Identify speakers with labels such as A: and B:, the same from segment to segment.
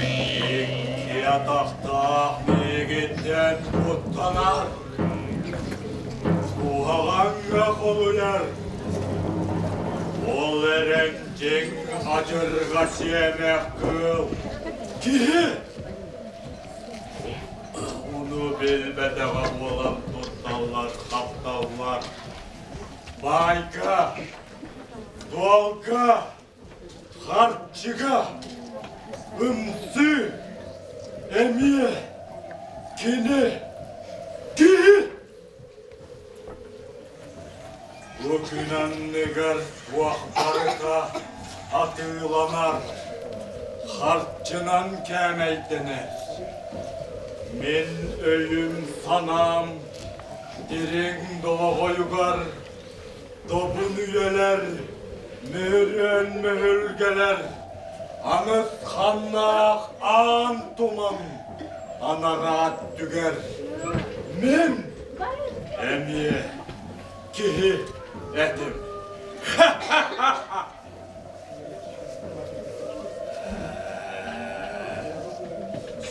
A: Икки атахтаах миигиттэн куттанар, куһаҕаҥҥа холуйар. Ол эрэн дьиҥ адьырҕа сиэмэх кыыл киһи Ону билбэтэҕэ буолан тутталлар-хапталлар. Баайга, дуолга, харчыга ымсыы эмиэ кини киһи. Бу күн анныгар туох барыта атыыланар, харчынан кээмэйдэнэр. Мин өйүм-санаам дириҥ долоҕойугар добун үйэлэр, мөһүрүөн мөһүлгэлэр, аҥыс ханнаах аан туман анараат түгэр. Мин эмиэ киһи этим.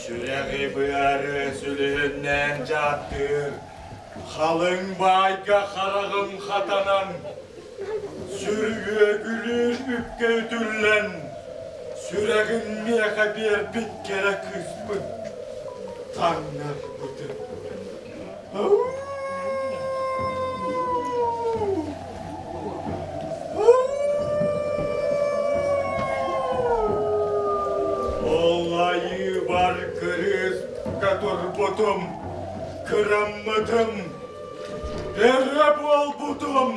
A: Сүрэҕи-быары сүлүһүннээн дьааттыыр, халыҥ баайга хараҕым хатанан, сүрүгүөгүлүүр үпкэ үтүллэн, сүрэҕин миэхэ биэрбит кэрэ кыыспын таҥнарбытым. Ол айыыбар кырыыска турбутум, кыраммытым, эрэ буолбутум.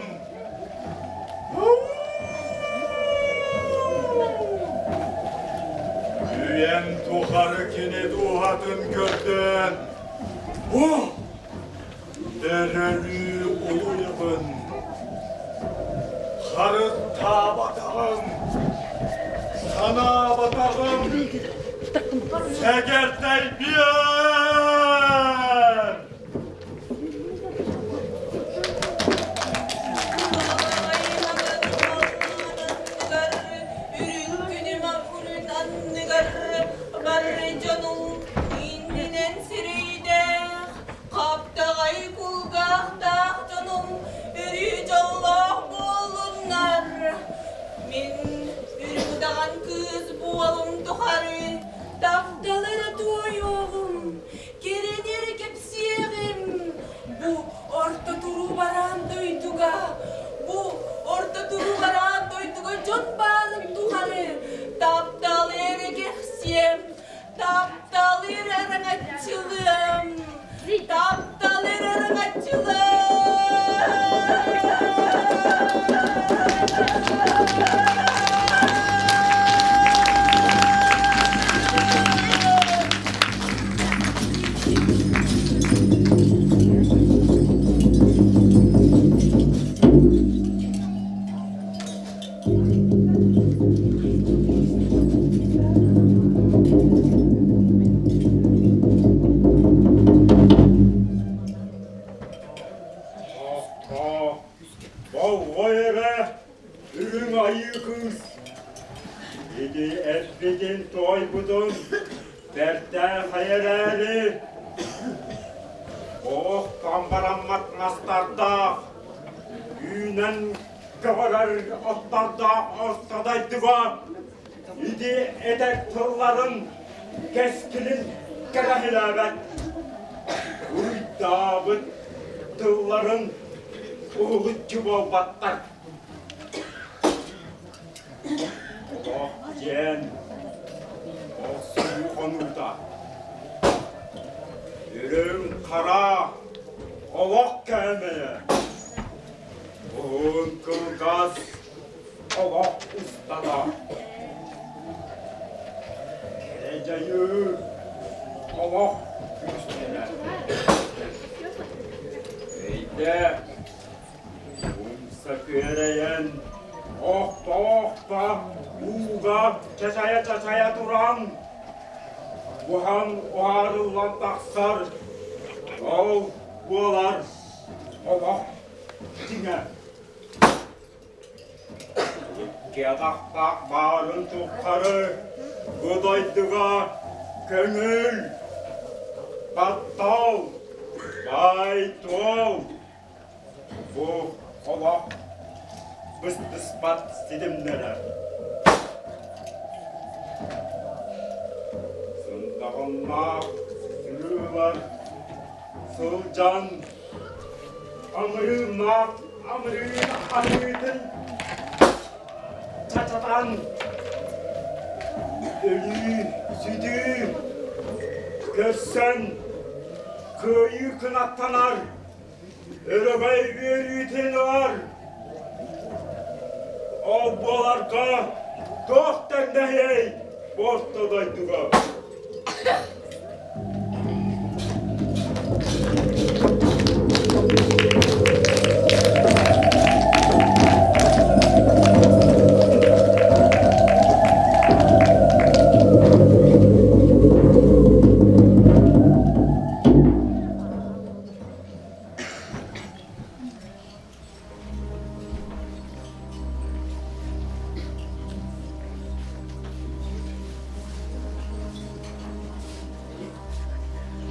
A: Үйэм тухары кини дууһатын көрдөөн, О, Өрөлүү улуйабын, харыстаабатаҕым, санаабатаҕым, сэгэртэйбиэн!
B: Үрүҥ күнүм үрүн анныгар бары дьонум иннинэн сирэйдээх Хаптаҕай кулгаахтаах дьонум өрүү дьоллоох буоллуннар. Мин үрүҥ удаҕан кыыс буолум тухары тапталы эрэ туойуоҕум, кэрэни эрэ кэпсиэҕим. Бу орто туруу бараан дойдуга, бу орто туруу бараан дойдуга дьон баарын тухары тапталы эрэ кэхсиэм, Тапталыр араҥаччылыам, тапталыр араҥаччылыам.
A: Болҕой эрэ, үрүҥ айыы кыыс! Ити эппитин туойбутун бэртээхэй эрээри, оҕохтон бараммат мастардаах, үүнэн көҕөрөр оттордоох орто дойдуга ити этэр тылларын кэскилин кэрэһилээбэт, уруйдаабыт тылларын уһулуччу буолбаттар. Олох диэн охсуһуу хонуута. Үрүҥ хара олох кээмэйэ. Уһун кылгас олох устата кэрэ дьайыы олох күүстэнэр. Өйдө умса күөрэйэн, охто-охто ууга чачайа-чачайа туран. Буһан уһаарыллан тахсар, ол буолар олох дьиҥэ. Икки атахтаах баарын тухары бу дойдуга көҥүл, таптал, баай-дуол бу олох быстыспат ситимнэрэ. Сындаҕыннаах сырыылар сылдьан Амырыыннаах амырыын аһыытын чачатан өлүү, сүтүү көрсөн кыайыы кынаттанар, өрөгөй үөрүүтүн ылар. Ол буоларга туох тэҥнэһиэй орто дойдуга?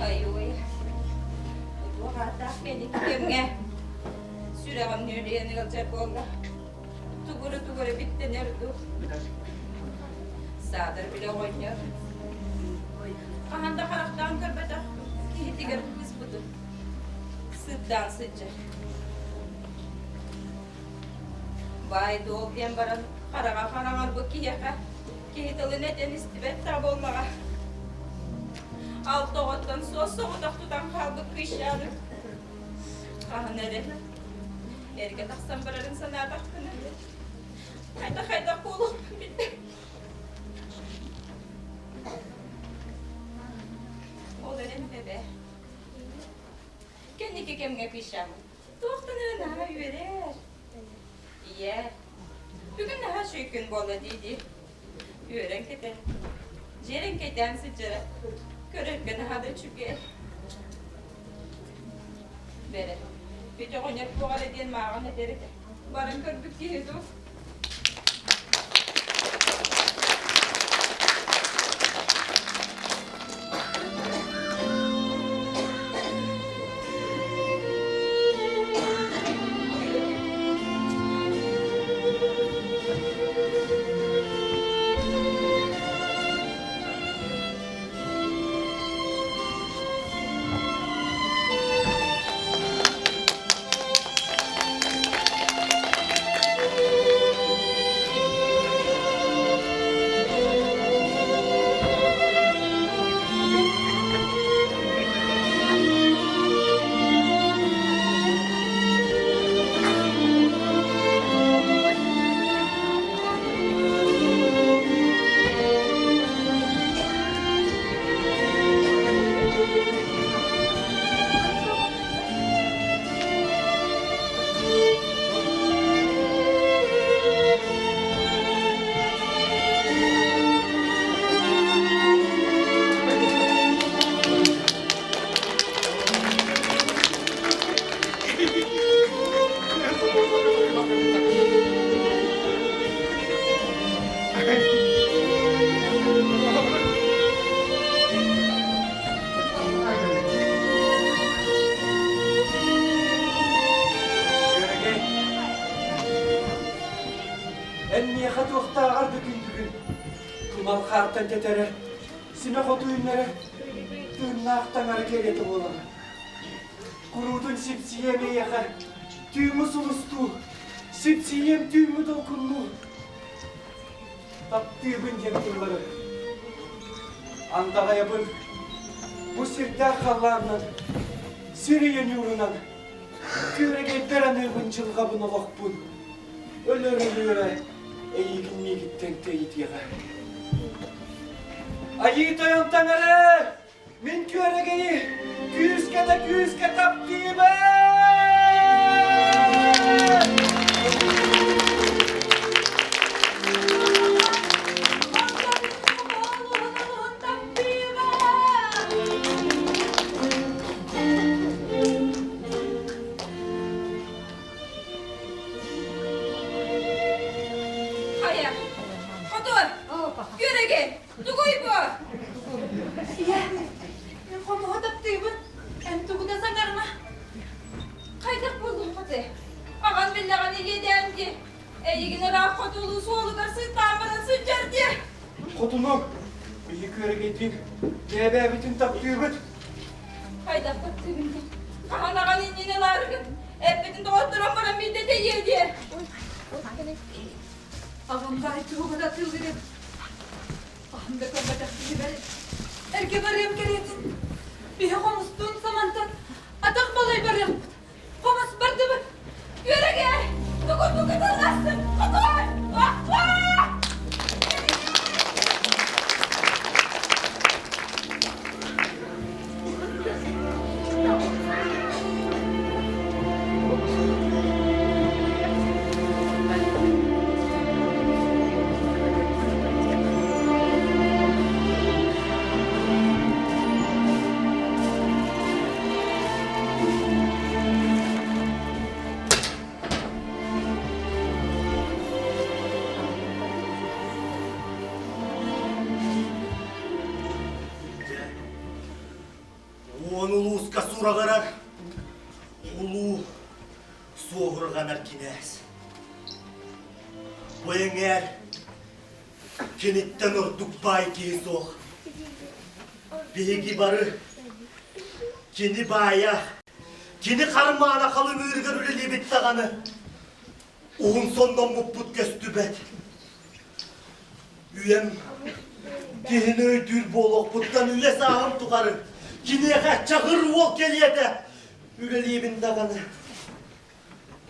B: Айуй, туох ааттаах кэнники кэмҥэ сүрэҕим нүөлүйэн ыалдьар буолла. Тугура-тугура биттэнэр дуу. Саатар били оҕонньор. Хаһан да харахтаан көрбөтөх киһитигэр кыыспытын сыттаан сылдьар. Баай-дуол диэн баран хараҕа хараҥарбыт киһиэхэ киһи тылын этэн истибэт да буоллаҕа. Алта оҕоттон суос соҕотох тутан хаалбыт кыысчааны хаһан эрэ эргэ тахсан барарын санаатахпына хайдах-хайдах буолуохпун билбэт. Ол эрэн эбээ Кэнники кэмҥэ кыысчааммыт туохтан эрэ наһаа үөрэр. Ийээ, бүгүн наһаа үчүгэй күн буолла дии-дии үөрэн кэтэн, дьиэрэҥкэйдээн сылдьара көрөргө наһаа да үчүгэй. Бэрэ, Петя оҕонньор туох эрэ диэн мааҕын этэр этэ. Баран көрбүт киһи дуу?
C: Күөрэгэй, эн миэхэ туохтааҕар да күндүгүн. Тумал хаартан тэтэрэ, симэх оту үүннэрэ, тыыннаах таҥара кэриэтэ буолара. Куруутун сипсийиэм эйиэхэ, түүҥҥү сулустуу, сипсийиэм түүҥҥү долгуннуу. Таптыыбын диэн тыллары андаҕайабын бу сирдээх халлаанынан, сир ийэ ньуурунан, күөрэгэйбэр аныыбын дьылҕабын олохпун, өлөр өлүөрэ эйигин миигиттэн тэйитиэҕэ. Айыы тойон таҥара! Мин күөрэгэйи күүскэ да күүскэ таптыыбын!
B: Онтон олуһун олуһун таптыыбын!
C: Хотунум, биһи күөрэгэйдиин бэйэ-бэйэбитин таптыыбыт.
B: Хайдах таптыыбын диэн. Хаһан аҕан иннинэ ылаарыгын, эппитин доҕотторон баран биирдэ тэйиэ диэ.
D: Аҕам баай туһугар атыылыырым. Аһым да көрбөтөх киһибэр эргэ барыам кэриэтин. Биһи хомустуун самантан атах балай барыахпыт. Хомус бардыбыт.
B: Күөрэгэ! Тугу тугу тылластын? Хотуой! Охтуо!
E: Уон улууска сураҕырар улуу суоһурҕанар кинээс. Бу эҥээр киниттэн ордук баай киһи суох. Биһиги бары кини баайа, кини хармаана халыҥыырыгар үлэлиибит даҕаны уһун сонноммуппут көстүбэт. Үйэм киһини өйдүүр буолуохпуттан үлэ сааһым тухары киниэхэ чаҕыр уол кэлиэтэ үлэлиибин даҕаны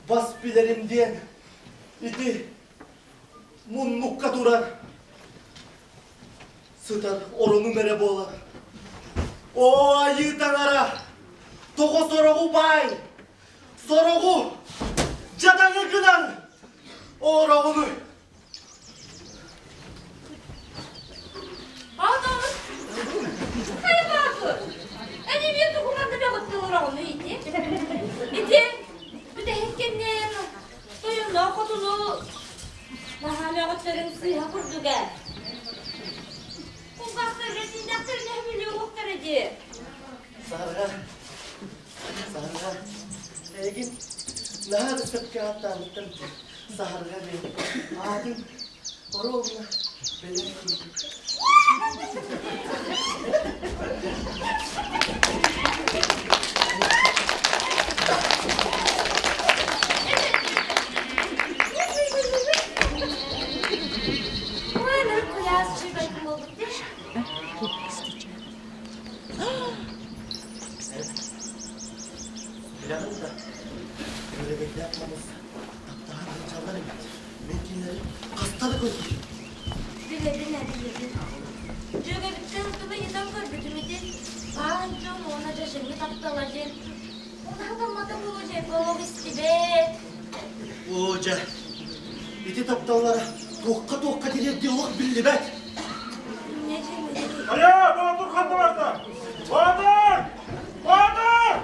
E: бас билэрим диэн ити муннукка турар сытар оронум эрэ буолар. Оо, айыы таҥара, тоҕо сороҕу баай, сороҕу дьадаҥы гынан оороҕунуй?
B: Аҕабыт, хайа баатыр, эн эмиэ туһунан да бөҕөттө олороҕун ити. Ити бүтэһик кэннин тойонноох хотуну наһаа мөҕүттэрин сыыһа курдук ээ. Кулгаахтарга тиийдэхтэринэ сөбүлүө дии.
E: Саһарга, саһарга, эйигин наһаа да сөпкө ааттаабыттар Саһарга диэн аатыҥ оруобуна бэлэм курдук.
B: Ой, нырып куйаас чуйбайтын буолбут дии.
E: Билэҕин да, үөрэгэйдээх мамыс таптаһан сылдьаллар эбит. Мин кинилэри хаста да көрбүтүм.
B: Билэбин, билэбин. Дьүөгэбиттэн тугу ыйытан көрбүтүм ити. Баан дьон уонна дьэжэҥҥи таптала диэн. Унаһатаммата буолуо диэн олох истибэт.
E: Оо, дьэ, ити тапталлара туохха-туохха тириэрдиэ олох биллибэт.
B: Не дьиҥ
A: Хайа, Боотур ханна барда? Боотур! Боотур!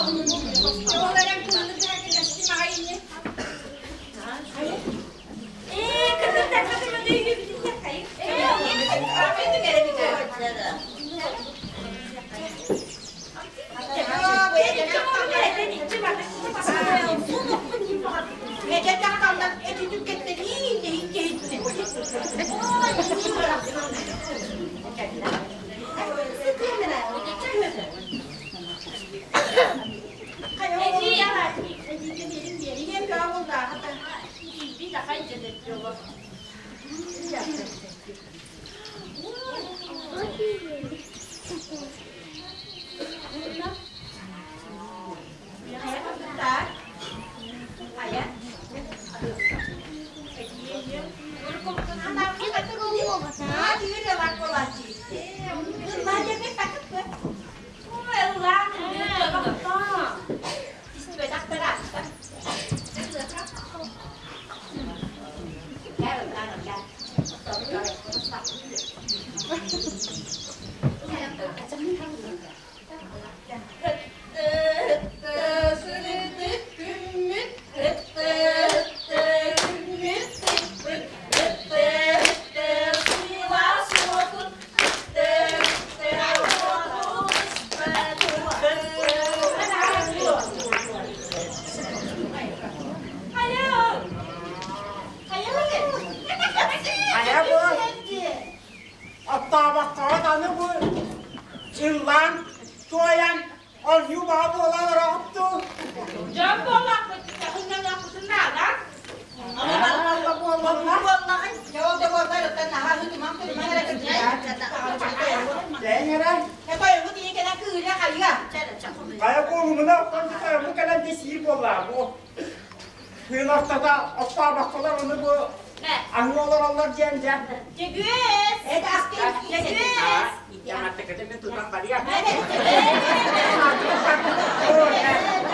B: Күммүт, күммүт,
F: Ыллаан, туойан, оонньуу баҕа буола олороҕут
B: Дьон буоллахпыт, көхүннэнэхпитин наада.
F: Хайа буолумуна, бу кэлэн де сиир буоллаа бу. Күн ортото оттообокколор ону бу аһыы олороллор диэн дьэ.
B: Дьөгүөс! Дьөгүөс!
F: Яматтыкытын тутан барыа.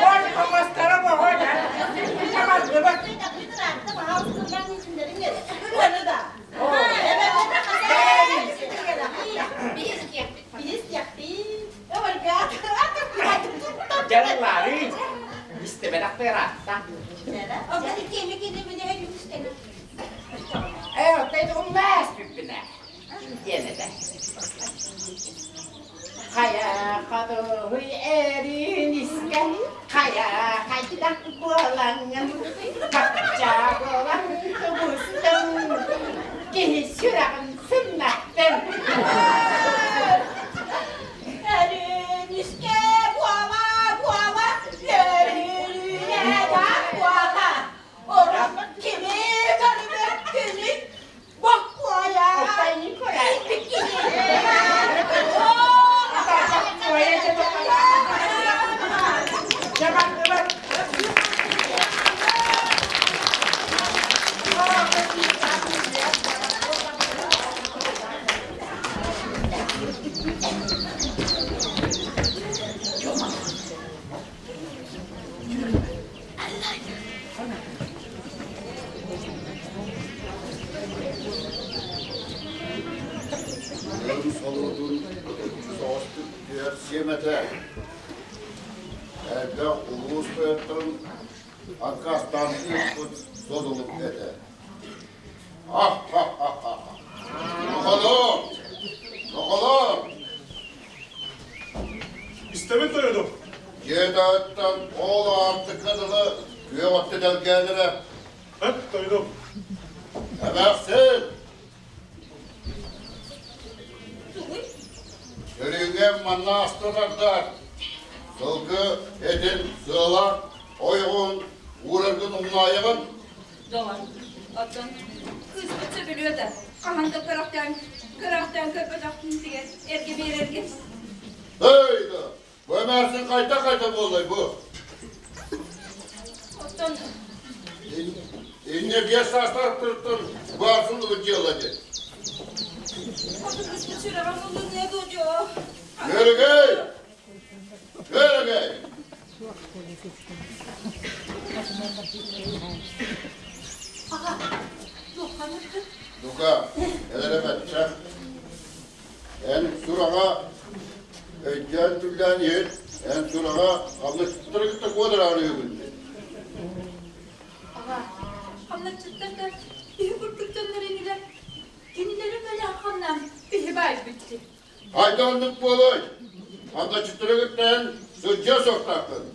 F: Ой, хомостара боҕо дьэ. Табардыбат.
G: Дьарыллаары истэбэлэх ыраатта. Ээ, оттон умнаас бүппүнэ. Диэн этэ. Хайа хатыһый эрин искэ, хайа хайдах буолаҥҥын, хачча буолан тубустуҥ, киһи сүрэҕин сымнаттын.
B: Өрүнүскэ буола буола, өрүнэ да буола, орон кими көрбөккүнүй, боккуойа
H: Ön солуутун соҕустук түһэр сиэм этэ. Элбэх улуус тойотторун аккаастаан ыыппыт содулук этэ. Ах-ха-ха-ха! Нохолоор! Нохолоор!
A: Истэбин тойонум.
H: Дьиэ таһыттан ол аартыкка дылы күөх өттө дэлгээнэрэ.
A: Эп тойонум.
H: Эмээхсин!
B: Тугуй?
H: Өрүүгэ манна астынардар. Сылгы этин сыала ойоҕун уураргын умнаайаҕын.
D: Доҕор, оттон кыыспыт сөбүлүө да, хаһан да көрөхтөөн, көрөхтөөн көрбөтөх киһитигэр эргэ биэрэргин.
H: Эй да, бу эмээхсин хайда-хайда буоллай бу?
D: Оттон
H: Инне биэс саастаахтарыттан баарсыллыбыт дьыала диэн.
D: Оттон кыыспыт сүрэҕэ муллуныа дуо дьоо?
H: Өрөгөй! Өрөгөй!
D: Аҕа, туохханыктын?
H: Дука, элэрэ бачча. Эн сураҕа өйдөөн түллээн иһит, эн сураҕа хамначчыттары кытта куодараарыыбын.
D: Аҕа, хамначчыттар да киһи курдук дьоннор инилэр. Кинилэри бэлэх хамнаан киһи баайбытчы.
H: Хайда оннук буолуой? Хамначчыттары кытта эн сылдьыа суохтааххын.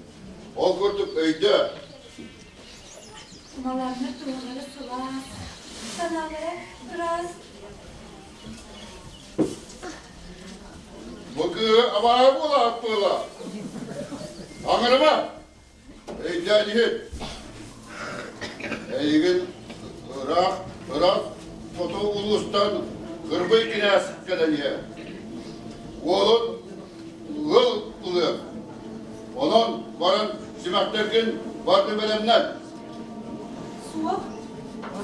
H: Ол курдук өйдөө.
D: Маларны туһалара сылаас, санаалара ыраас.
H: Бу кыыһы абааһы буола аппыыла. Аҥырыма! Өйдөөн иһит. Эйигин ыраах, ыраах хоту улуустан Кырбый кинээс кэлэн иһэр. Уолун ыал ылыах. Онон баран симэхтэргин барды бэлэмнэн.
D: Суох,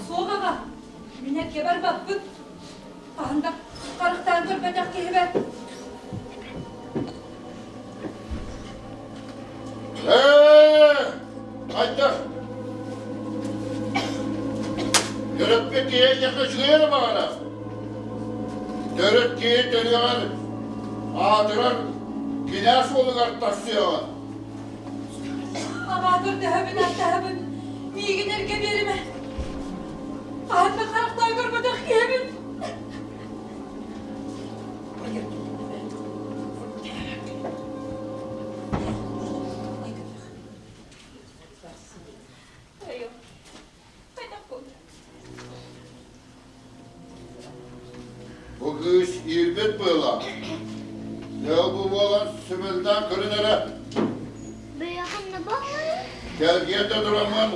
D: суох аҕа. Мин эргэ барбаппын. Хаһан да харахтаан көрбөтөх киһибэр.
H: Ээ, хайдах? Төрөппүт киһи эйиэхэ үчүгэй эрэ баҕарар. Төрүт киһи төрүөҕэр аатырар кинээс уолугар тахсыаҕын.
D: Аҕаа көрдөһөбүн, аттаһабын, миигин эргэ биэримэ. Хаһан да харахтаан көрбөтөх киһибин.
B: Айым, хайдах буолла?
H: Бу кыыс иирбит быыла. Дьэ бу буолан сүмэлдээн көрүн эрэ. Кэлгиэн да тураммын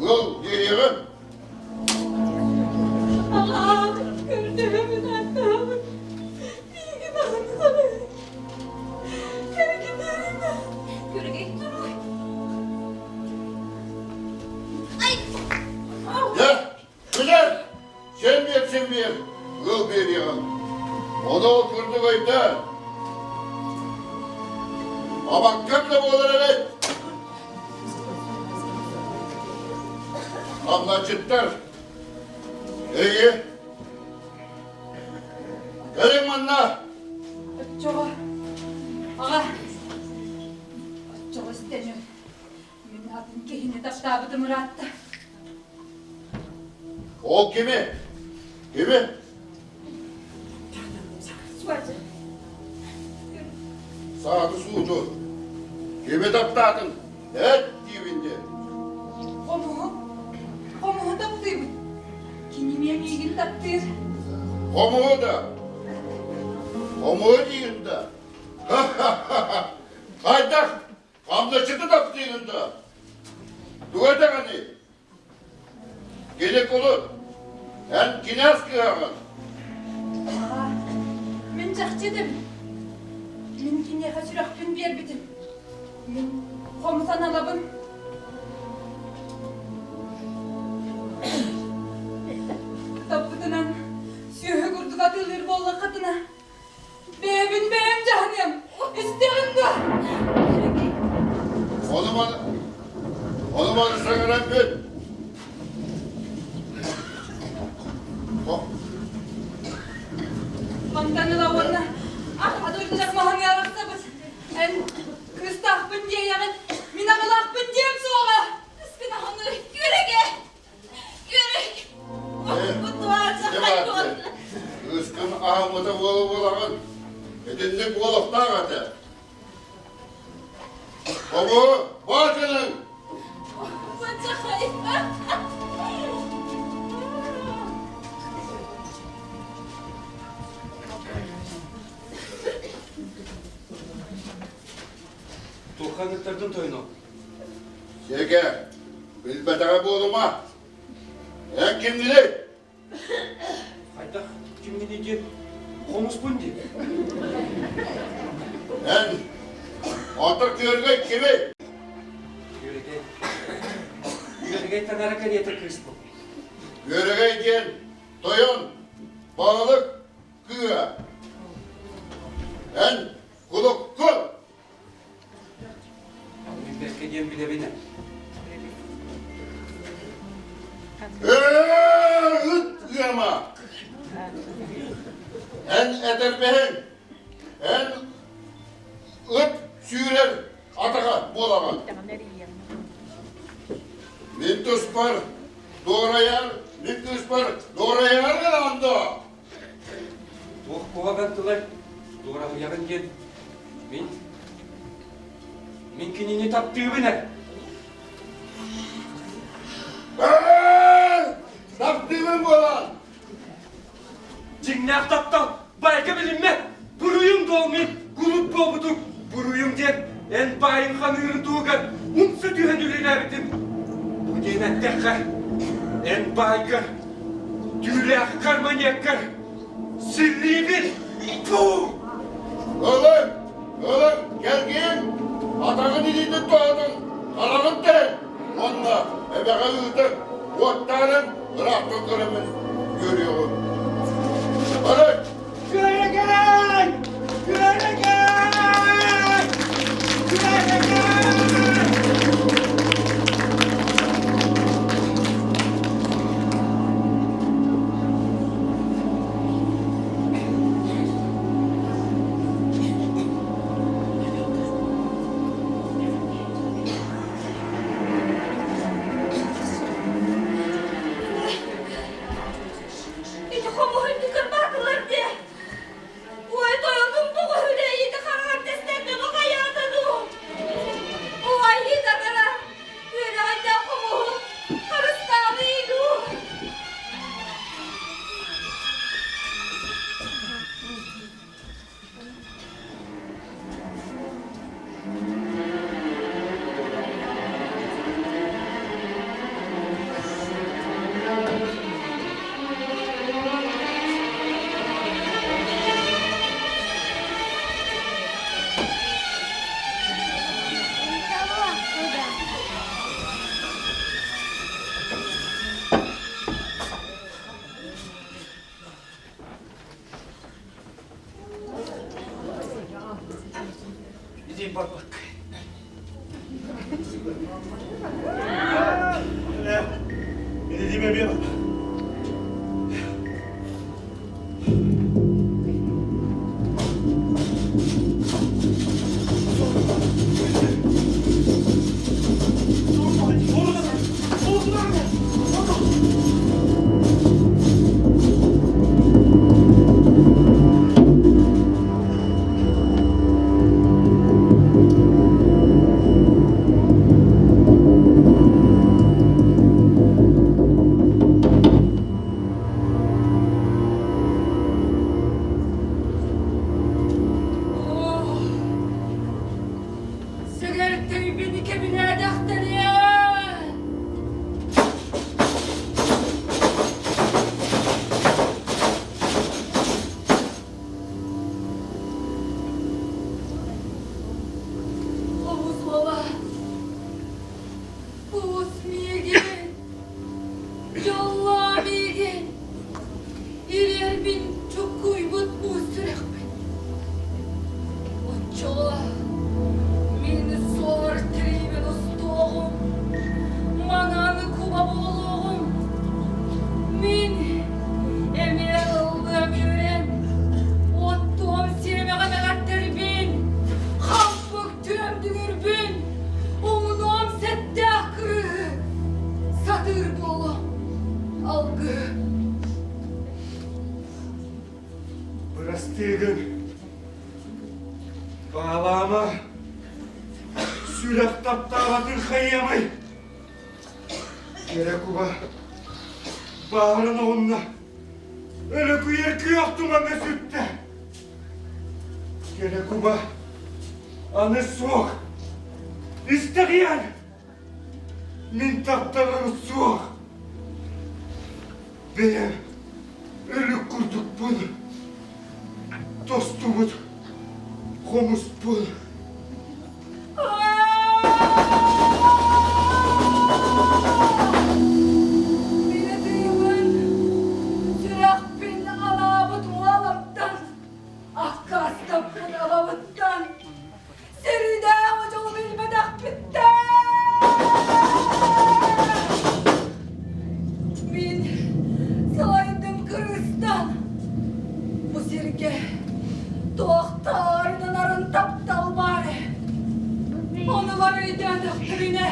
H: ыал диэриэҕим.
D: Аҕам, көрдөһөбүн, аттаһабын. Миигин аһынсабын. Кэргэним.
B: Көргей туруй. Ай!
H: Дьэ, Күлэр, сен биэр, сен биэр, ыал биэриэҕим. Ону ол курдук өйдөөн. Абаккам да буолар эбит. Хамначчыттар, эйи, кэлиҥ манна.
D: Оччоҕо, аҕа, оччоҕо истэниэм. Мин атын киһини таптаабытым ыраатта.
H: Ол кими? Кими? Сааты сууту. Кими таптаатыҥ? Эт диибин диэн.
D: Хомуһу. Хомуһу таптыыбын. Кини эмиэ миигин таптыыр.
H: Хомуһу да. Хомуһу диигин да. Ха-ха-ха! Хайдах Хамначчыты таптыыгын да? Тугу этэҕиний? Кини кулут. Эн кинээс кыһаҕын.
D: Аҕа, мин чахчы этим. Мин киниэхэ сүрэхпин биэрбитим. Мин хомус аналабын. Таппытынан сүөһү курдук атыылыыр буоллаххытына, Бэйэбин бэйэм дьаһаныам. Истэҕин дуо?
H: Ону маны, ону маны саҥаран бүт.
D: Мантан ыла уонна атырдьах маһын арахсабыт. Эн кыыстаахпын диэйэҕин, мин аҕалаахпын диэм суоҕа.
B: Ыскынаһыны күрэгэ!
H: Кыыскын аһыммыта буола буолаҕын. Итинник буолуохтаах этэ. Обу, баачының!
C: Туохха ыҥыртардын тойоно?
H: Сиэгэ, билбэтэҕэ буолума. Эн кимҥиний?
C: Хайдах кимҥиний диэн хомуспун дии.
H: Эн оттор күөргэй кимий?
C: Күөрэгэй. Күөрэгэй танара кэриэтэ кыыспын.
H: Күөрэгэй диэн тойон, балык, кыа. Эн кулуккун.
C: Билбэккэ диэн билэбин ээ.
H: Ыт ыама! Эн этэрбэһиҥ, эн ыт сүүрэр атаҕа буолаҕын. Мин туспар дуорайар, мин кыыспар дуорайар гынаҕын дуо?
C: Туох куһаҕан тылай дуораһыйаҕын диэн мин мин кинини таптыыбын ээ.
H: Таптыыбын буолан!
C: Дьиҥнээх таптал байга билиммэт! Буруйум дуол мин кулут буолбутум! Буруйум диэн эн баайын ханыырын туһугар умса түһэн үлэлээбитим. Бу диэн эттэххэ, эн баайгар Түүлээххэр маньяккар силлиибин! Фу!
H: Ылын! Ылын! Кэлгиин! Атаҕын илиитин тоһутун, хараҕын тэһин! Уонна эбэҕэ ыытын, уоттаанын ыраахтан көрөммүн үөрүөҕүм. Бары!
F: Күөрэгэй! Күөрэгэй! Күөрэгэй!
C: Бырастыым барбакка.
A: Dediğime bir bak.
D: Сэгэртэй кэбилээдэхтэриэ! Хомус уола, куус миигин, дьоллоо миигин, ириэрбин чуккуйбут муус сүрэхпин. Оччоҕо мин суор тириибин устуоҕум, манан куба буолуоҕум. Мин эмиэ ыллыам үөрэн, оттуом сиэмэҕэ мэҕэттэрбин, хампык түөм дүҥүрбүн, умнуом сэттээх кырыыһы, сатыыр буолуом алгыһы.
C: Бырастыыгын Баалаама, сүрэх таптаабатын хайыамай? Кэрэ куба баарын оҕунна, өрөкүйэр күөх тумаҥҥа сүттэ. Кэрэ куба аны суох, истэҕиэн, мин тапталым суох. Бэйэм өлүк курдукпун, тостубут хомуспун.
D: Мин ытыыбын, сүрэхпин анаабыт уолаттан, аккаастаппын абабыттан, Сэрийдээх дьолу билбэтэхпиттэн! Мин салайдым кырыыстан бу сиргэ туохтаарынан арын таптал баар Ону бар өйдөөтөхтөрүнэ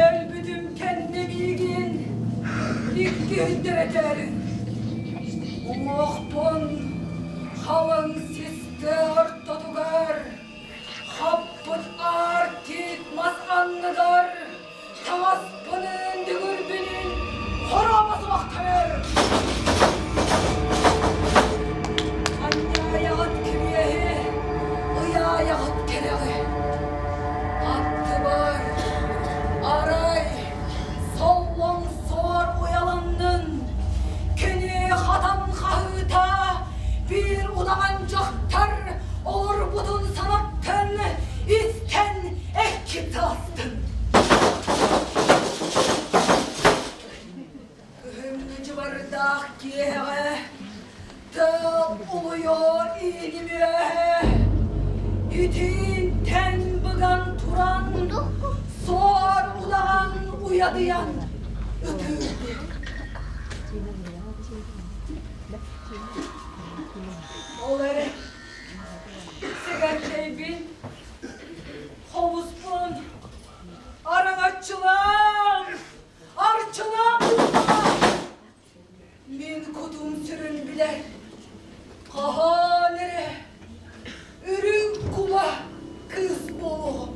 D: өлбүтүм кэннэ миигин иккиһин Уҥуохпун халыҥ сис Тыа ортотугар хаппыт аар тиит мас анныгар таҥаспыныын дүҥүрбүнүн хоруоба субахтарар. Анньаайаҕыт кириэһи, ыйаайаҕыт кэрэҕи. Аттыбар арай соллоҥ суор уйаланнын, кини хатан хаһыыта биир удаҕан дьахтар олорбутун санаттан истэн эккит астын. Күһүҥҥү дьыбардаах киэһэҕэ тыал улуйуо ииним үөһэ итиинтэн быган туран суор удаҕан уйадыйан ытыырды. Ол эрэ сэгэртэйбин, хомуспун араҥаччылаан, арчылаан Мин кутум сүрүн билэр, хаһан эрэ үрүҥ куба кыыс буолуоҕум.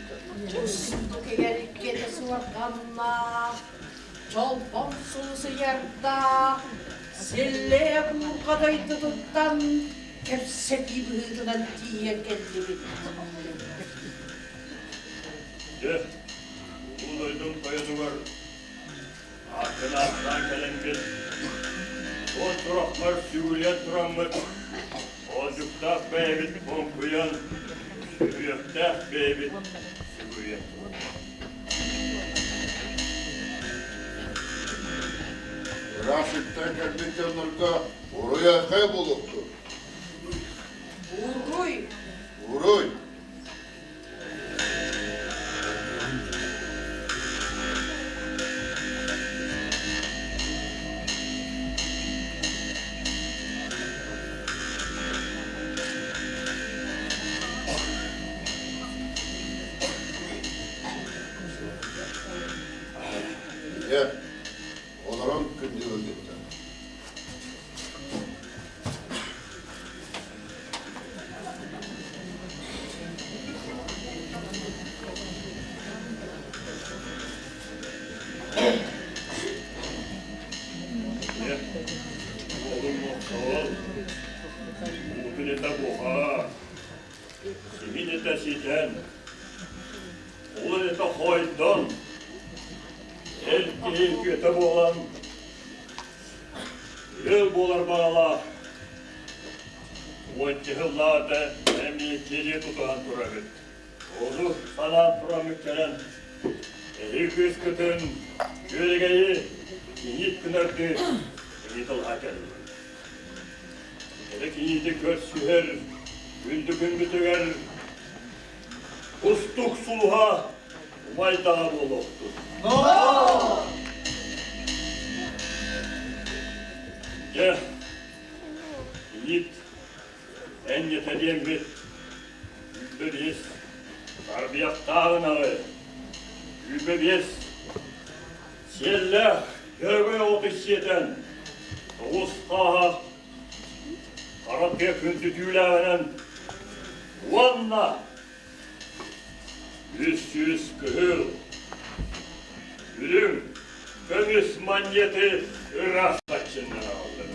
I: Кустук эгэлгэтэ суорҕаннаах, чолбон сулусуйардаах, силлиэ буурҕа дойдутуттан кэпсэтии быһыытынан тиийэн кэллибит.
A: Дьэ, улуу дойдум тойонугар аатын ааттаан кэлэҥҥит, суон сурахпар сүгүрүйэн тураммыт, Оодьуктаах бэйэбит хоҥкуйан, сүһүөхтээх бэйэбит сүгүрүйэн
H: Ыраах сиртэн кэлбит дьоннорго уруй-айхай буолуохтун!
I: Уруй!
H: Уруй! Дьэ, олорон күндү ыалдьыттар.
A: Уутун этэ буһа, сиһин этэ ситэн, улун этэ хойдон, эр киһи үтүөтэ буолан, Ыал буолар баҕалаах уонча сыллааҕыта эмиэ кириэ тутуһан турабыт. Ону санаан тураммыт кэлэн, эһиги кыыскытын күөрэгэйи кийиит гынардыы ыйыталаһа кэллим. Эрэ кийиити көрсүһэр күндү күммүтүгэр кустук сулуһа Умайдаҕа буолуохтун. Дьэ, иит, эн этэлиэҥҥит 25, тарбыйахтааҕын аҕай, 25, сиэллээх дьөрөгөй оҕоту сиэтэн, тоҕус хааһах хара тыа күндүтүүлээҕинэн уонна 300 кыһыл, үрүҥ көмүс манньыаты ыраас баччыннан аҕаллым.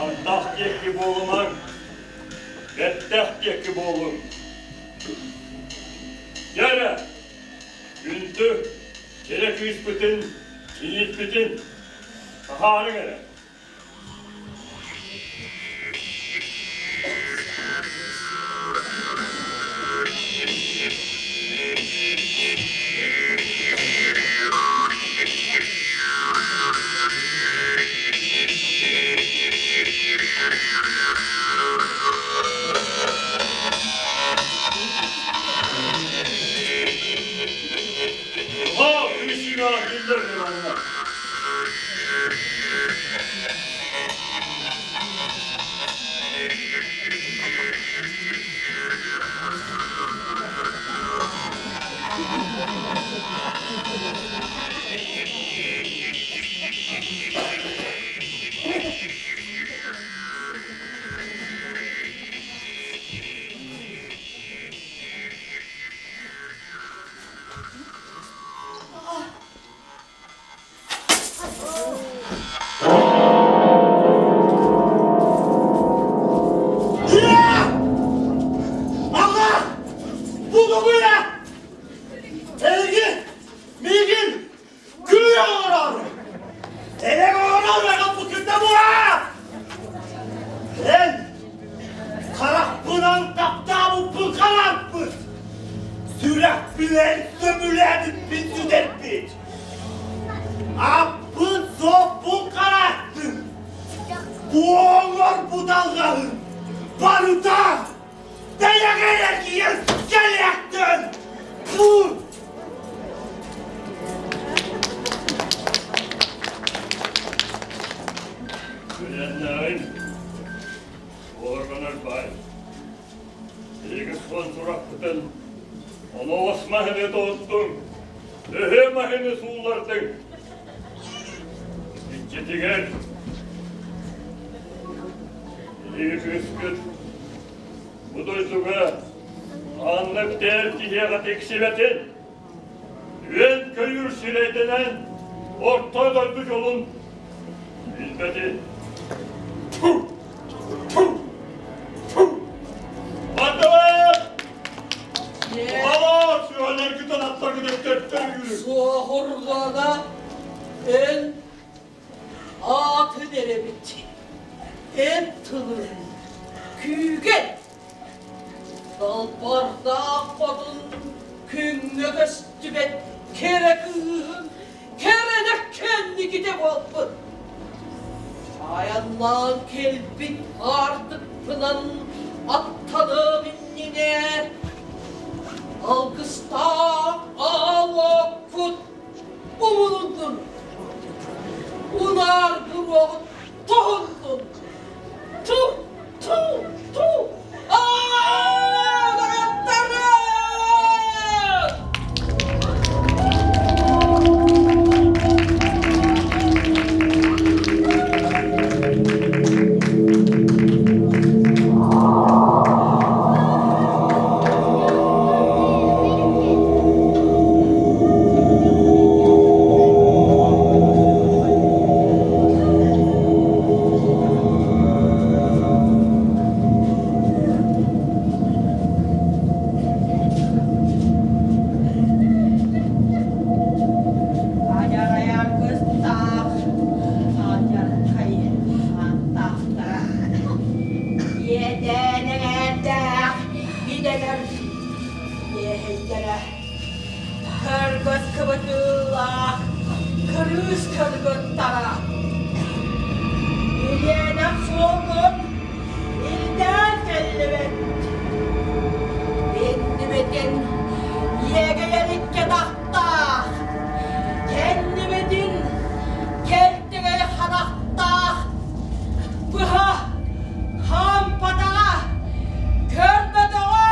A: Ардах диэки буолумаҥ, бэттэх диэки буолуҥ. Дьэ эрэ, күндү кэрэ кыыспытын, кийииппитин таһаарыҥ эрэ. О, Кристина, биллэр манна.
E: Аҕа! Булугуйа! Эйигин! Миигин! Күлү оҥорор! Элэг оҥорор аҕалбыккыта буа! Эн харахпынан таптаабыппын хараарпыт! Сүрэхпинэн сөбүлээбиппин сүтэрбит! Аппын-суоппун харааттын! Буолар буталҕаһын барыта бэйэҕэр эргийэн кэлиэхтин! Бур!
A: Күлэннээҕиҥ, уорганар баай. Биһиги суон сурахпытын оноҕос маһыны тоһуттуҥ, өһүө маһыны сууллардыҥ. Иччитигэр биһиги кыыскыт бу дойдуга. Маннык дээр киһиэхэ тиксибэтин, үөн-көйүүр сирэйдэнэн орто дойду дьолун билбэтин. Бардылар! Алар сүөлэргитин аттаргытын төттөрү үүрүҥ.
I: Суоһурҕана эн аатын эрэбит, эн тылын күүгэн Далбардаах хотун күҥҥэ көстүбэт кэрэ кыыһын кэрэнэ кэнникитэ буолбут. Айаннаан кэлбит аартыкпынан аттаныам иннинэ алгыстаах аал оккут умулуннун, унаар буруоҕут тоһуннун. Ту, ту, ту!
G: Айар-айар кыстаах, алдьархай ааттаахтара. Иэдээн эҥээрдээх идэлэр иэһэйдэрэ. Кыргыс кыбытыылаах кырыыс кыргыттара. Ириэнэх суолгун илдээн кэллибит. Иннибитин иэгэйэр икки атахтаах, кэннибитин кэлтэгэй харахтаах быһа хаампатаҕа, көрбөтөҕө.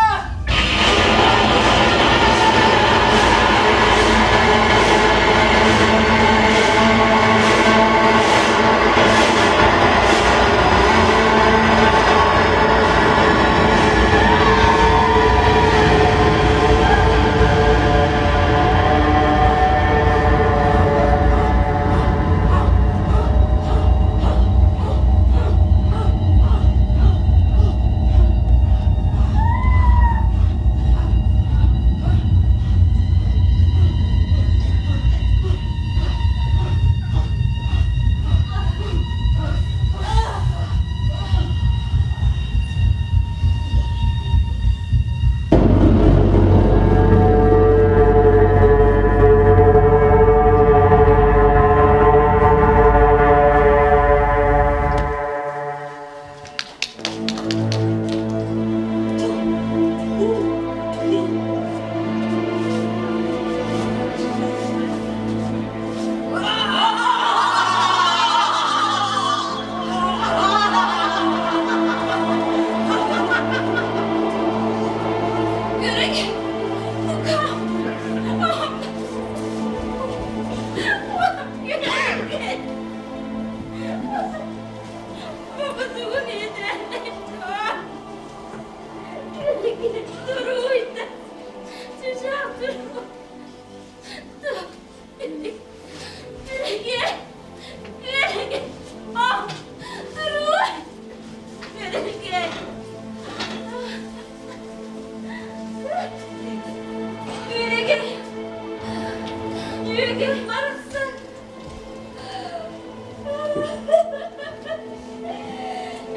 B: Yürü git. Ukam. Yürü git. Бабатыгын Дуруйда.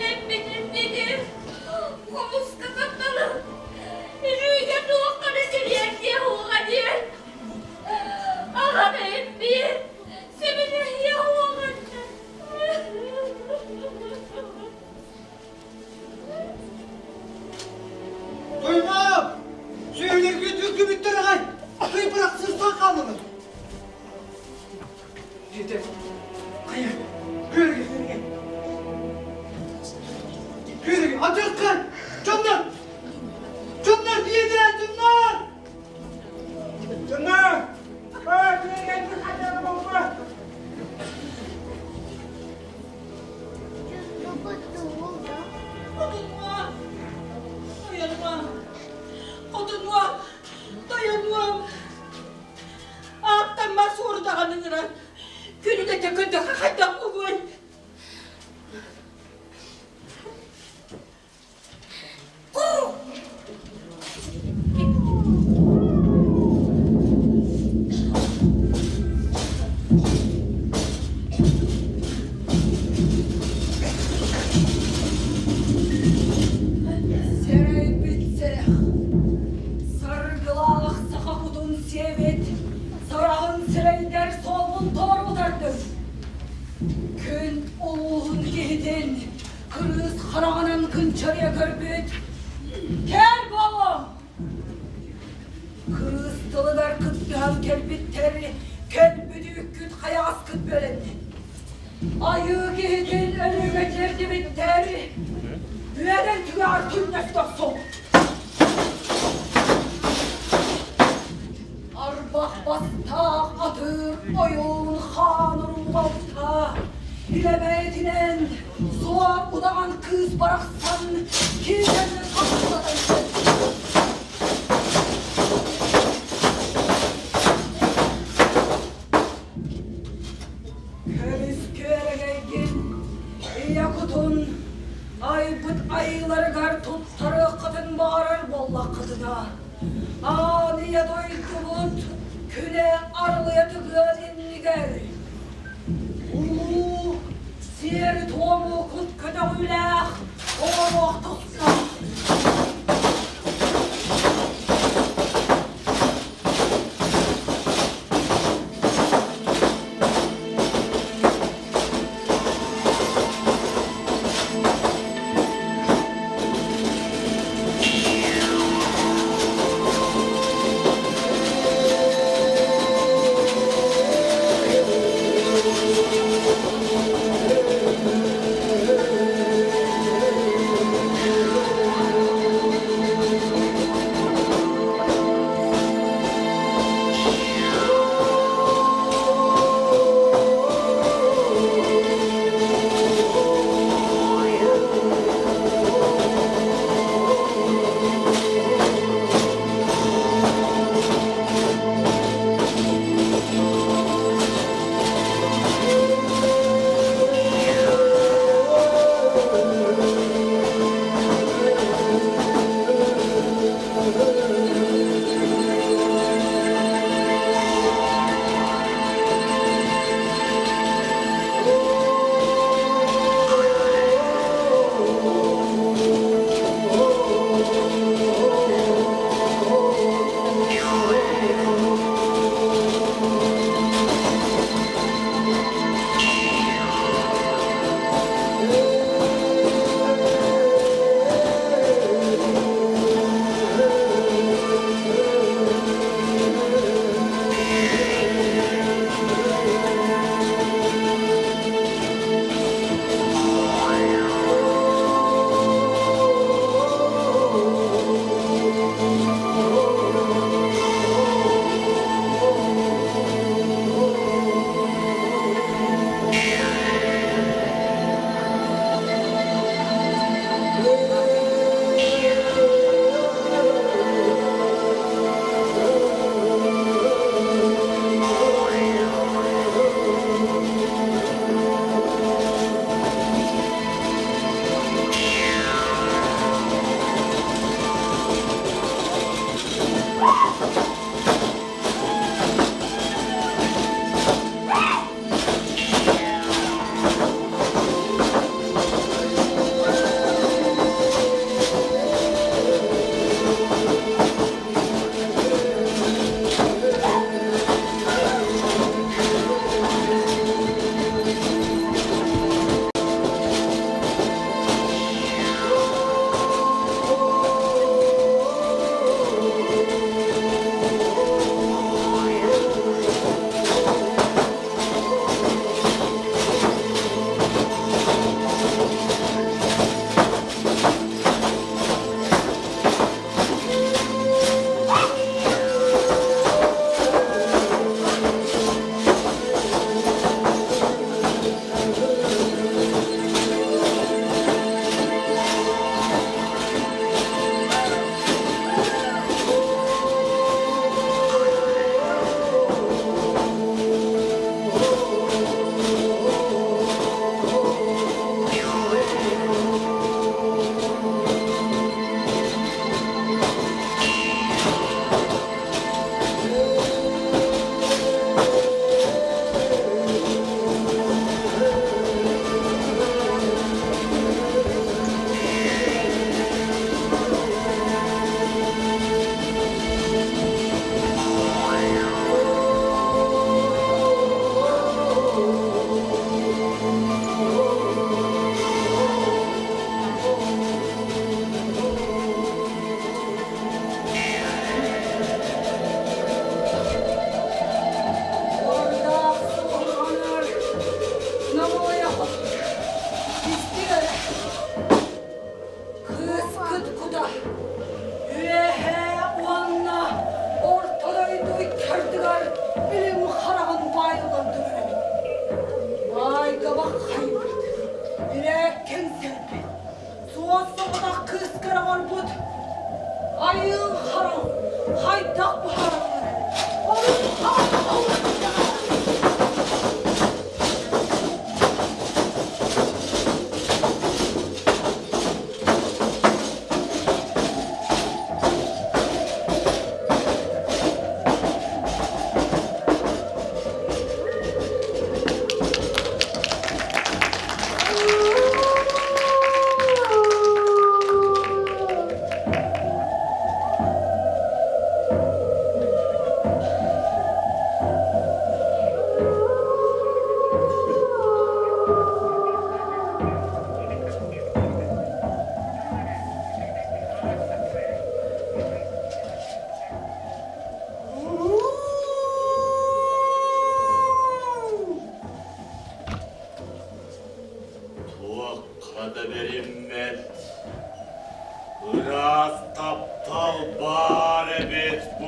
B: Эппитин дедим, хомуска тапталым, Илүүгэ туохха да тириэрдиэ уоҕа диэн. Аҕам эппиэт, сөбүлэһиэ уоҕа.
E: Туймаам! Сүөһүлэргэ түргүбүттэр аҕай! Кый бырахсыыстан хааллылар.
C: Диэтэ. Хайа, күөргэ. Күөргэ, адьыркай! Дьоннор! Дьоннор, ийэлээ, дьоннор!
F: Дьоннор! Аа, күөргэ хайдах буолла?
D: Хотунума, айаныма, хотун.
I: Тойонуом, ааттаммат суорудаҕын ыҥыран, күнүлэтэ көрдөххө хайдах буолуой?
D: Сэрэйбит сэрэх, саргылаах саха кутун сиэбит, сараҕын сирэйдэр суолбун толору утардым. Күн улууһун киһитин кырыыс хараҕынан кынчарыйа көрбүт кэр буолуом! Кырыыс тылыгар кыттыһан кэлбиттэр кэлбит үккүт хайаҕаскыт бөлөннө. Айыы киһитин өлүүгэ тиэрдибиттэр үөдэн түгэҕэр түҥнэстэ охсуҥ! Арбах бастаах атыыр ойуун хаан урулҕалта илэбээтинэн суор удаҕан кыыс барахсан киирэн хахсатан Көмүс күөрэгэйгин ийэ кутун айбыт айыыларыгар туттарыаххытын баҕарар буоллаххытына Аан ийэ дойдубут күнэ арылыйа тыгыан иннигэр улуу сиэри-туому кут көтөҕүүлээх оҥоруох тустаах.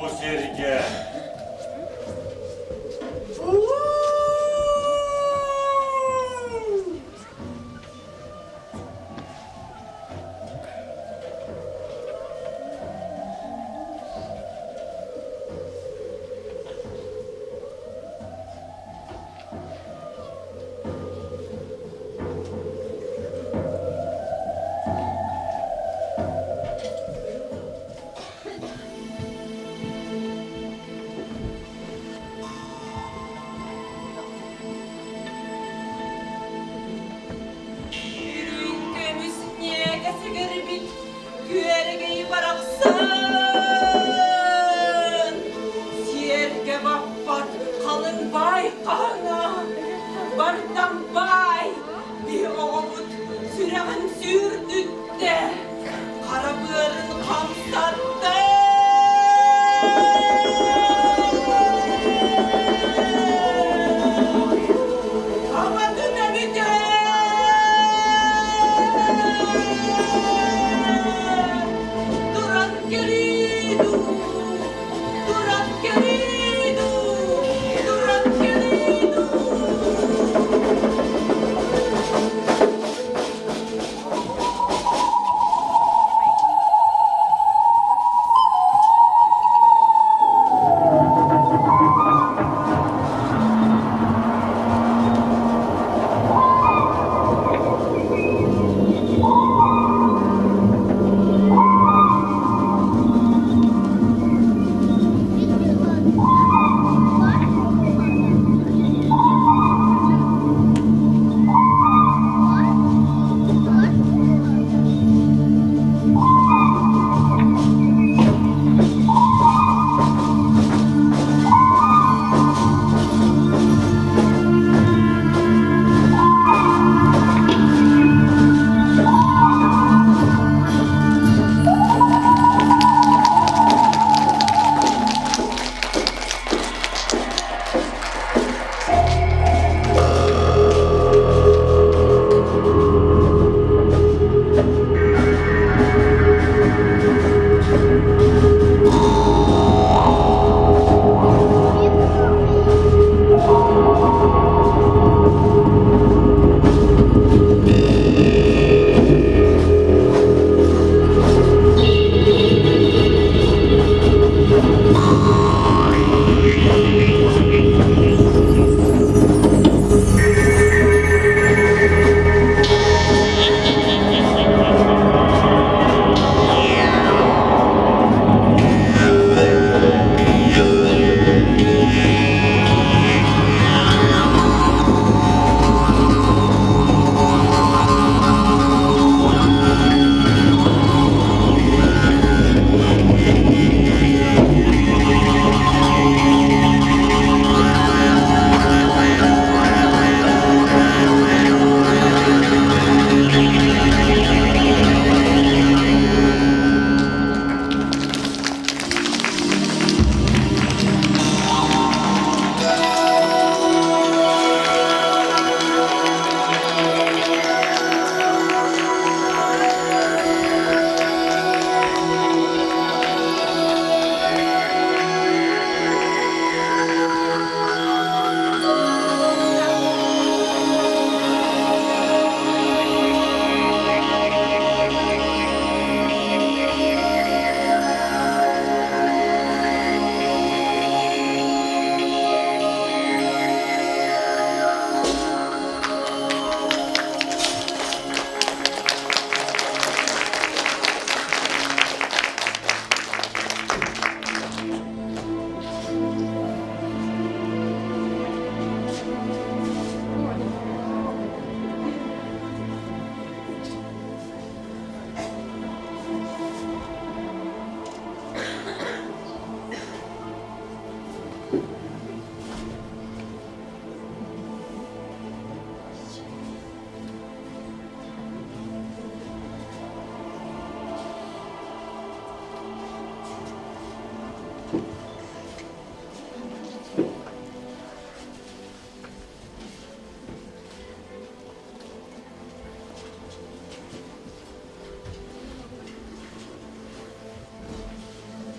A: бу сиргэ.
B: Үрүҥ көмүс ньээкэ сэгэрбит күөрэгэй барахсан сиэргэ баппат халыҥ баай хаһыҥа бардам баай биһи оҕобут сүрэҕин сүүрдүттэ хара быарын хамсатта. Аматын эбитэ! Туран кэлии дуу, туран кэлии дуу, туран кэлии дуу.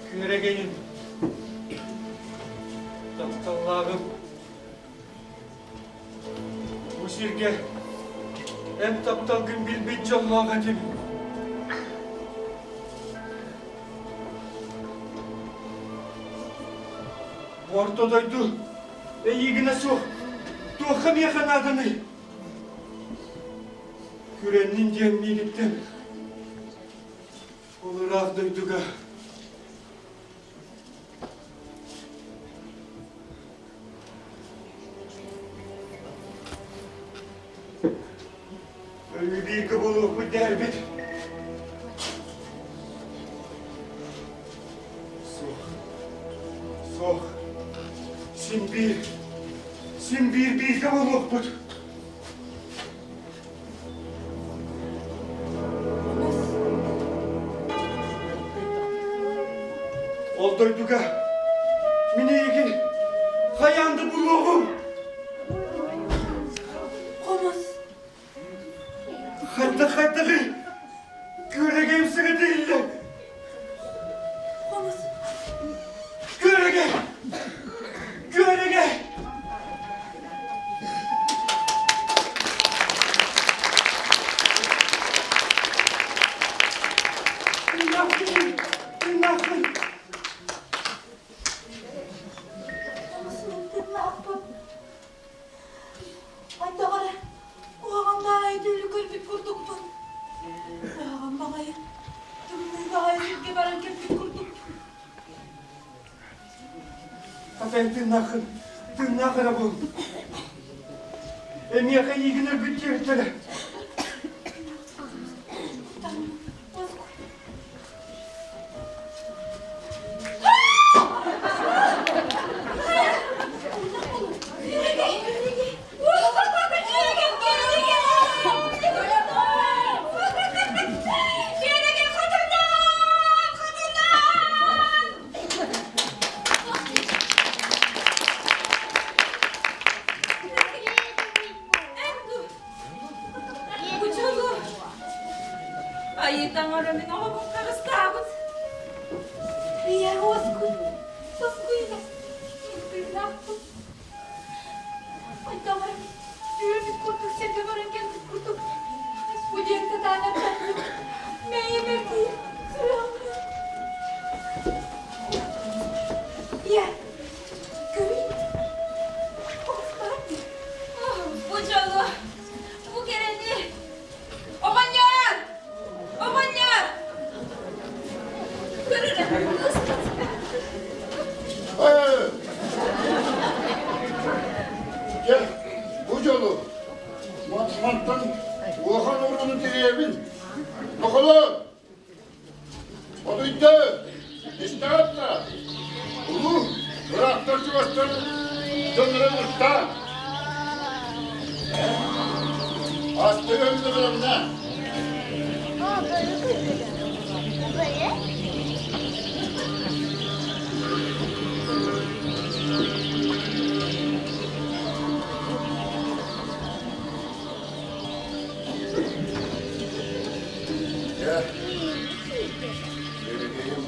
C: Күөрэгэйим. сиргэ эн тапталгын билбит дьоллоох этим. Бу орто дойду эйиигинэ суох туохха миэхэ нааданый? Күрэннин диэн миигиттэн ол ыраах дойдуга Өлүү бииргэ буолуохпут дээрбит. Суох. Суох. Син биир. Син биир бииргэ буолуохпут. Ол дойдуга мин эйигин хайаан да булуоҕум.
D: Хомус.
C: Хайдах хайдаҕый? Күөрэгэйим саҥата иһиллэ.
D: Хомус.
C: Күөрэгэй! Күөрэгэй! Тыыннаахпын! Тыыннаахпын!
D: Хомус мин тыыннаахпын. Хайдах эрэ куһаҕан баҕайы түүлү көрбүт курдукпун. Куһаҕан баҕайы, тымныы баҕайы сиргэ баран кэлбит курдукпун.
C: Хата эн тыыннааххын, тыыннаах эрэ буол. Эмиэхэ эйиигин өлбүт диэбиттэрэ.
B: Айыы таҥара мин оҕобун харыстаабыт.
D: Ийэ уоскуй, тоскуйда, тыыннаахпын. Айдаҕай, түүрбүт курдук сиргэ баран кэлбит курдук. Бу диэн сатаан эппэппин. Мэйим эргийэр, сүрэҕим Ийэ, көрүй. Оҕустаах дии.
B: Бу дьолу, бу кэрэни Оҕонньор! Оҕонньор! Көр эрэ, кыыспыт.
H: Дьэ, бу дьолу мантан улахан урууну тириэбин. Нохолор! Хотуйда! Истэҕит да? Улуу ыраахтар чугастар дьоннорун ыртаан. Астыгын бэлэмнэ. Дьэ, Бэрэгиэйим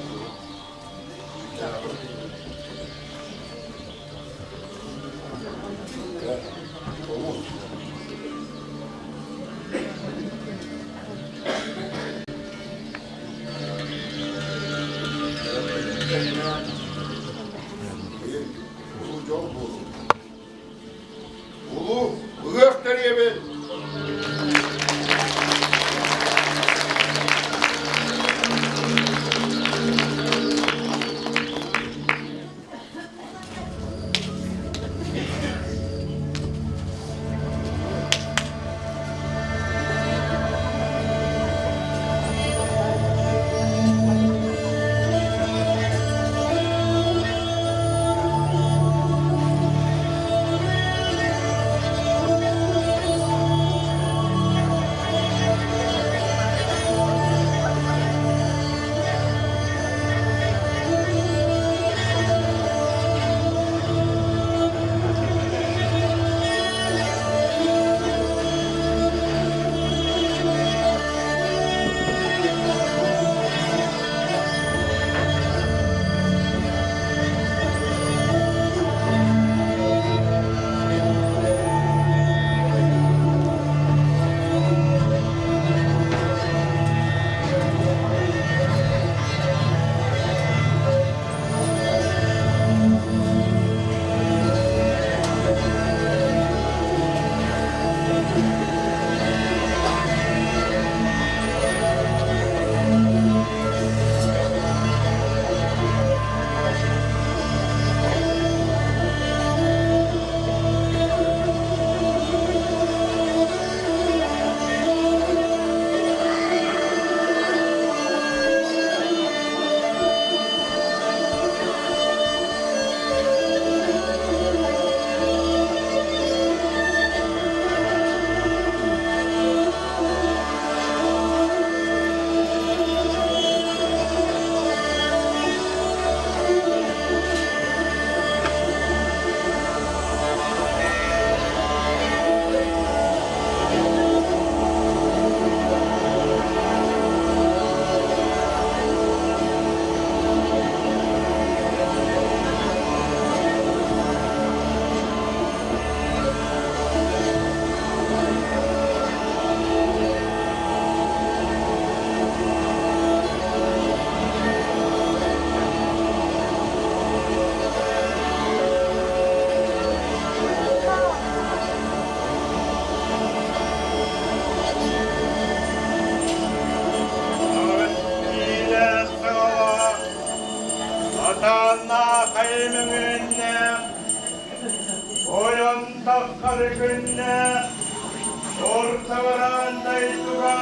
A: хайа мөҥүөннээх, ойон таххары күннээх, орто бараан дойдуга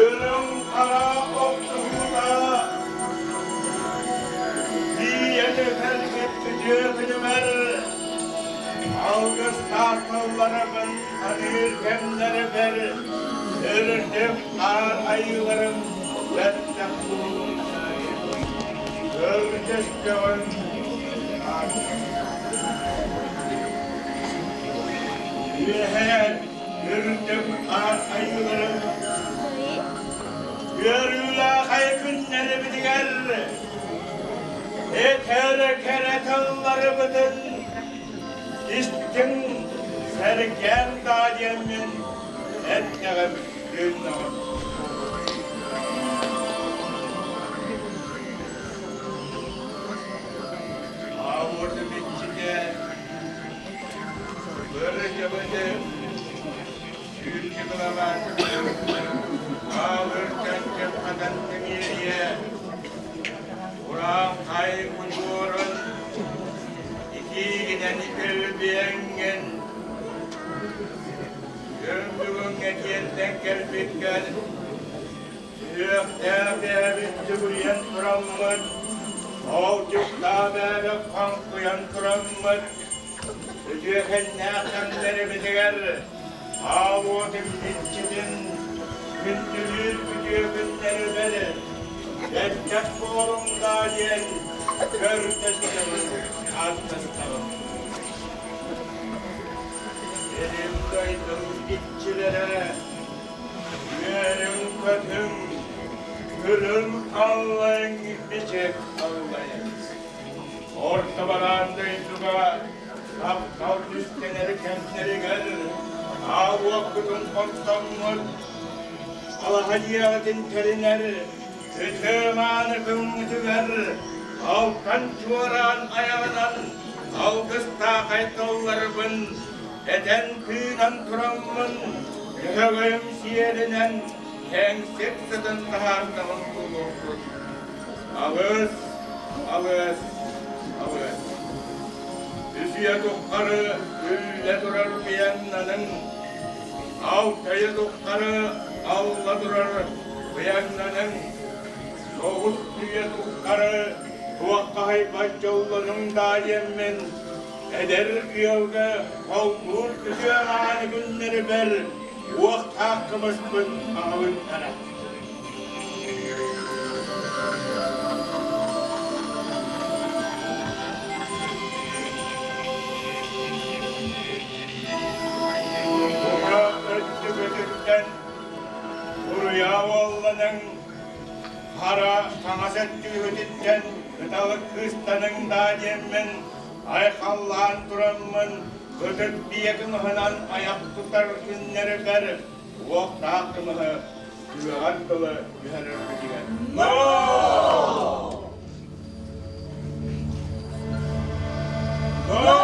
A: үрүҥ хара охсуһуута тиийэн үтэргит үтүө күнүмэр алгыстаах тылларыбын аныыр кэмнэрибэр үрдүк хаар айыыларым бэттэх Көрдөстөҕүм Үөһээ үрдүк хаар айыыларым Үөрүүлээх ай күннэрибитигэр Этэр кэрэ тылларыбытын Истиҥ сэргээн даа диэммин эттэҕим тыыннаҕым. Аауотум иччитэ бөрө-дьабыты сүүрдү кылабаат аалыр чанчык хатан тэҥиэрийэ урааҥхай удьуорун итиигинэн көлбүөҥҥүн Күн бүгүҥҥэ тиэрдэн кэлбиккэр сүһүөхтээх бэйэбит сүгүрүйэн тураммыт, олдьуктаах бэйэбит хоҥкуйан тураммыт, үтүөкэннээх кэмнэрибитигэр аал уотун иччитин күндүлүүр үтүө күннэрибэр бэркэх буолуҥ даа диэн көрдөстөбүн, ааттастабын. Сирим дойдум иччилэрэ, үөрүҥ-көтүҥ, күлүм аллайыҥ, бичик аллайыҥ. Орто бараан дойдуга таптал түстэнэр кэмнэригэр аал-уоккутун оттоммут, алаһа дьиэҕитин тэринэр үтүө-мааны күҥҥүтүгэр алтан чуораан айаҕынан алгыстаах айталларбын этэн-тыынан тураммын, төһөгөйүм сиэринэн кэҥсик сытын таһаардаҕым буолуохпут. Алыс, алыс, алыс. Үс үйэ тухары үллэ турар быйаҥнаныҥ, алтайы тухары алла турар быйаҥнаныҥ, соҕус үйэ тухары туоххаһыйбат дьоллонуҥ даа диэммин, эдэр ыалга холбуур үтүө мааны күннэрибэр уохтаах кымыспын аҕалыҥтара. Ура өттүгүтүттэн уруйа уолланыҥ, хара хаҥас өттүгүтүттэн кыталык кыыстаныҥ даа диэммин айхаллаан тураммын ытык биэ кымыһынан айах тутар күннэригэр уохтаах кымыһы үөҕэр тылы түһэрэрбитигэр. No! No!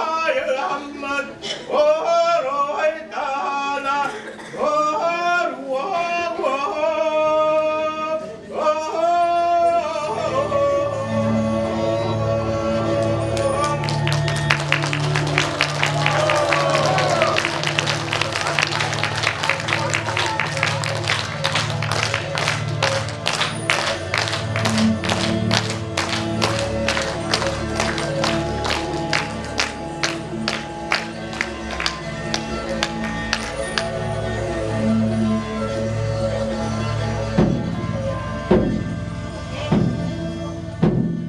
A: Сыдьаайаммыт оруйдана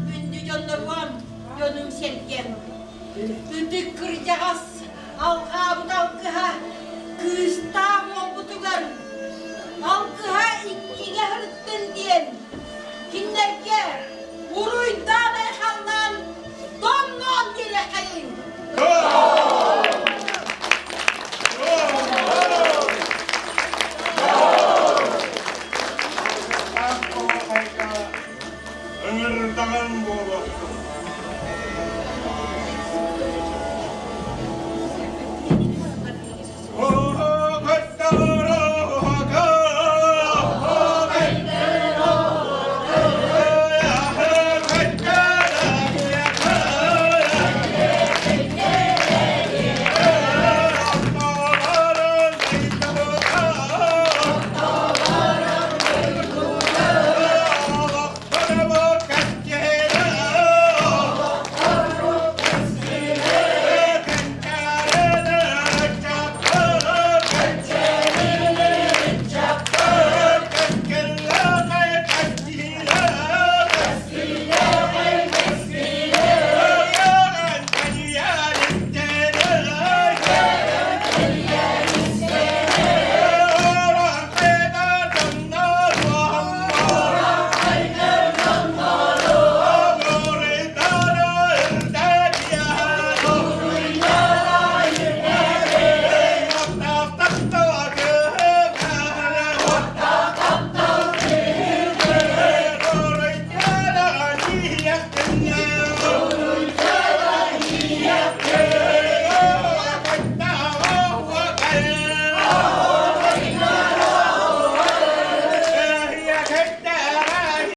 I: Күндү дьонноруом, дьонум-сэргэм, ытык кырдьаҕас алҕаабыт алгыһа кыыстаах уолбутугар алгыһа иккигэ сырыттын диэн кинилэргэ уруйдаан.